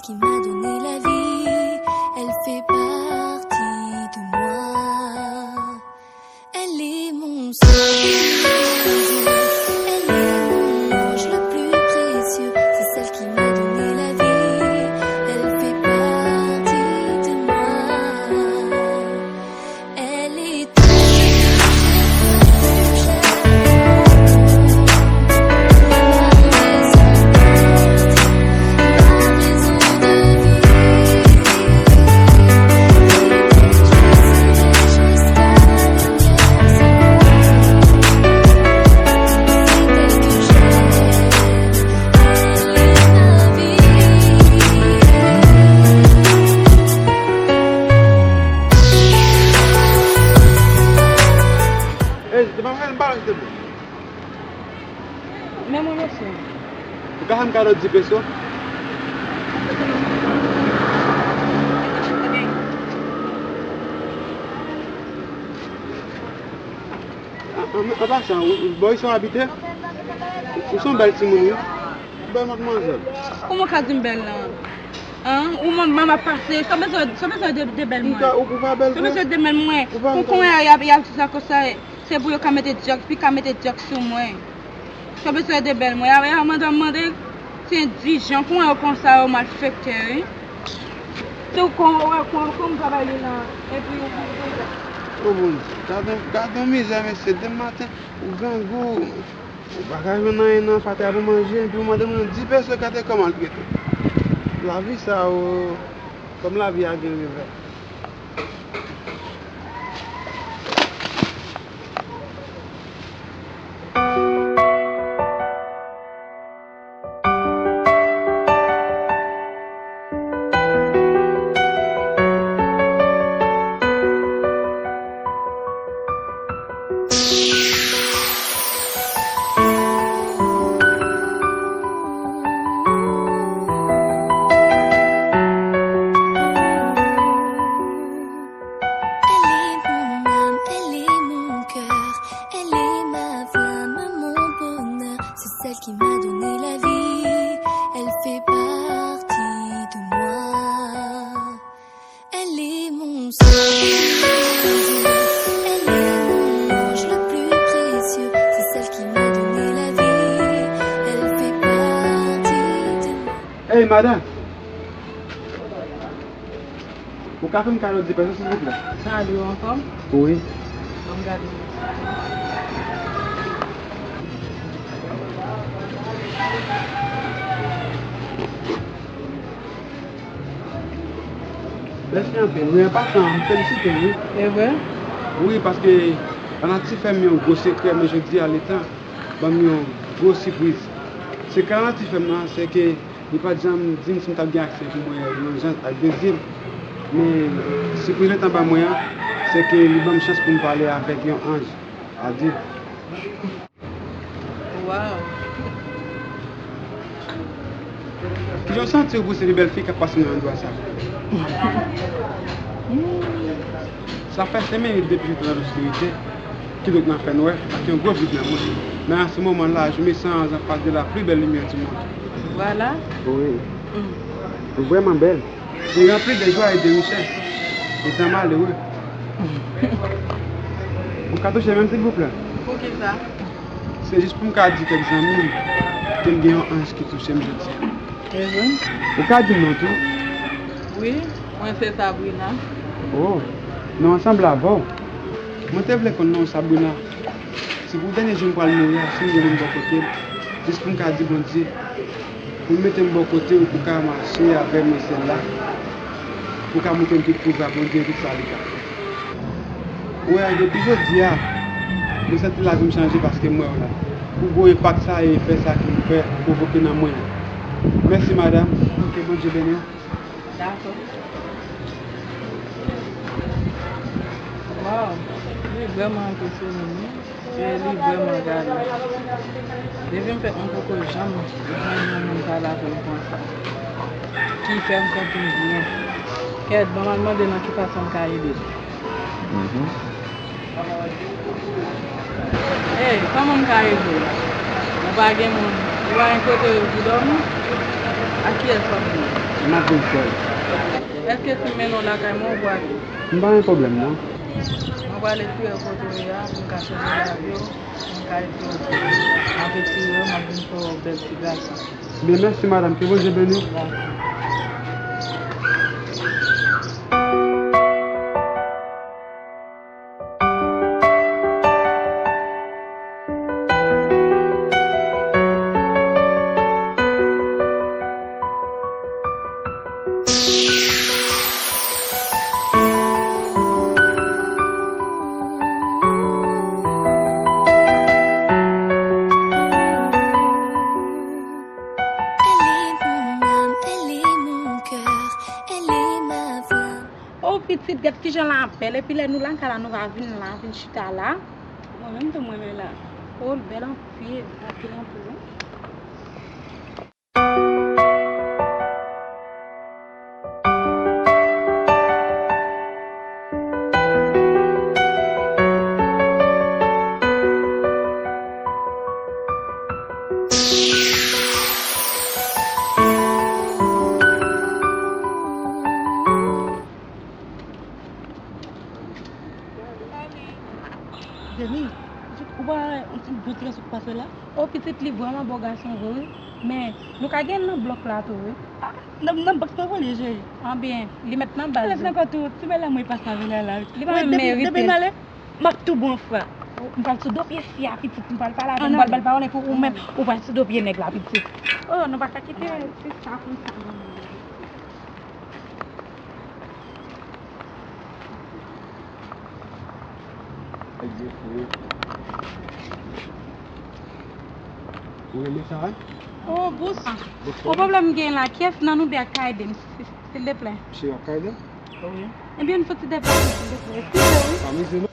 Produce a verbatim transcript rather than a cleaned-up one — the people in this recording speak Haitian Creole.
Qui m'a donné la vie, elle fait partie de moi. Elle est mon sourire, elle est mon ange le plus précieux. C'est celle qui m'a donné la vie, elle fait partie de moi. Elle est tout ce que je cherche. Ma raison d'être, ma raison de vivre. Je serai jusqu'à la dernière seconde. C'est elle que j'aime, elle est ma vie. Ey, te pa fè m pale, silvouplè. Men mwen, mesye. Ou ka fè m kado di peso? An, an, an pasan, ou, ou, bò isit w abite? Ou se yon bèl timoun, wi. Bèl madmwazèl. Kòman w ka di m bèl lan? An? Ou menm, m ap pase. Sa w bezwen, sa w bezwen de, de bèl mwen? Ou pa bèl vre. Sa w bezwen de bèl mwen? Ou pa... Pou konnen y ap, y ap di sa konsa, se pou yo ka mete djòk, pi ka mete djòk sou mwen. Sa w bezwen de bèl mwen? Y a, y a mande, mande, se endilijan, konnen yo konsa, yo malfektè, wi. Se w kon, wè, kon, kon m travay li lan, epi ou, ou, ou... O Bondye, gad on, gad on mizè, mesye, demen maten, ou grangou. Ou pa ka jwenn anyen nan fatra pou manje, epi ou mande moun di peso, gade kòman l trete. Lavi sa o, kòm lavi a gen revè. Elle est mon âme, elle est mon cœur, elle est ma flamme, mon bonheur. C'est celle qui m'a donné la vie, elle fait partie de moi. Elle est mon sourire, elle est mon ange le plus précieux. C'est celle qui m'a donné la vie, elle fait partie de moi. Hey, madanm! Ou ka fè m kado de peso, silvouplè? Salut, anfòm? Wi. Ban m gade. Mèsi anpil. Wi, an pasan, m felisite w, wi. E vre? Wi, paske lanati fè m yon gwo sekrè, men jodi a, Leta ban m yon gwo sipriz. Sekrè lanati fè m nan, se ke li pa t janm di m si m t ap gen aksè pou mwen yon jan ak dezye m. Men sipriz Leta ban mwen an, se ke li ban m chans pou m pale avèk yon anj. Adye. Waw. Kijan w santi w pou se pi bèl fi k ap pase nan andwa sa? Sa fè senk minit depi m te nan lobskirite, kidonk nan fènwè, ak yon gwo vid nan mwen. Men an se moman la, je me sens en face de la plus belle lumière du monde. Vwala. Wi. Mm. Ou vrèman bèl. Li ranpli de jwa e de richès, etan malere. Ou ka touche men m, silvouplè? Poukisa? Se jis pou m ka di kèk zanmi m ke m gen yon anj ki touche m jodi a. Evre? Ou ka di m non tou? Wi, mwen se Sabrina. Oh, non an sanble avè w. Mwen te vle konn non w, Sabrina. Si pou dènye jou m pral mouri a, si m gen moun bò kote m, jis pou m ka di Bondye, pou l mete m bò kote w, pou w ka mache avè m nan syèl la, pou w ka montre m tout pouvwa Bondye e tout sa li ka fè. Ou wè, depi jodi a, mwen santi lavi m chanje paske m wè w la. Pou gwo enpak sa e efè sa ke w fè pwovoke nan mwen an. Mèsi, madanm. Ok, Bondye beni w. Dakò. Waw, li vrèman enpresyonan m, wi. E li vrèman gade. Depi m fèt, mwen poko janm jwenn yon moun pale avè m konsa. Ki fè m santi m byen. Kèt, ban m al mande nan ki fason m ka ede l. Mhm. Ey, kòman m ka ede w? Ou pa gen moun? Ou pa gen kote pou dòmi? A kiyès w ap vin? M ap vin sèl. Èske si m mennen w lakay mwen, ou prale? M pa gen pwoblèm, non. Mwen prale fouye kote w ye a, pou m ka chanje lavi w, pou m ka ede w. M ap etire w, m ap vin fè w bèl ti gason. Byen, mèsi, madanm. Ke Bondye beni w. Dakò. Elle est mon âme, elle est mon cœur, elle est ma flamme. O pitit, gad kijan la bèl. Epi lè nou lakay la, nou pa vin la, vin chita la. Mwen menm tou, mwen renmen la. O, l bèl anpil, anpil, anpil, wi. Jenny, ou pa wè yon ti gwo ti gason k pase la? O pitit, li vrèman bo gason vre, wi. Men, nou ka gen l nan blòk la tou, wi. Ah, nan, nan blòk sa vre, cheri. Anben, li mèt nan baz. Lè sa ankò tou, ti bèl la mwen pase avè l la, la. Li pa menm merite. Depi, depi m ale, m ap tou bon fwa. M pral sou do pye fi a, pitit, m pral pale avè l, m pral ba l pawòl, epi ou menm, ou pral sou do pye nèg la, pitit. Oh, nou pa ka kite ti sa konsa, non. Ou renmen sa, wi? Oh, bous. Bous. Yon pwoblèm m gen la. Kiyès nan nou de a k ka ede m, si, silteplè? Cheri, w ap ka ede m? Wi. Ebyen, n fouti deplase, silteplè. Eskize, wi. Pa mize, non.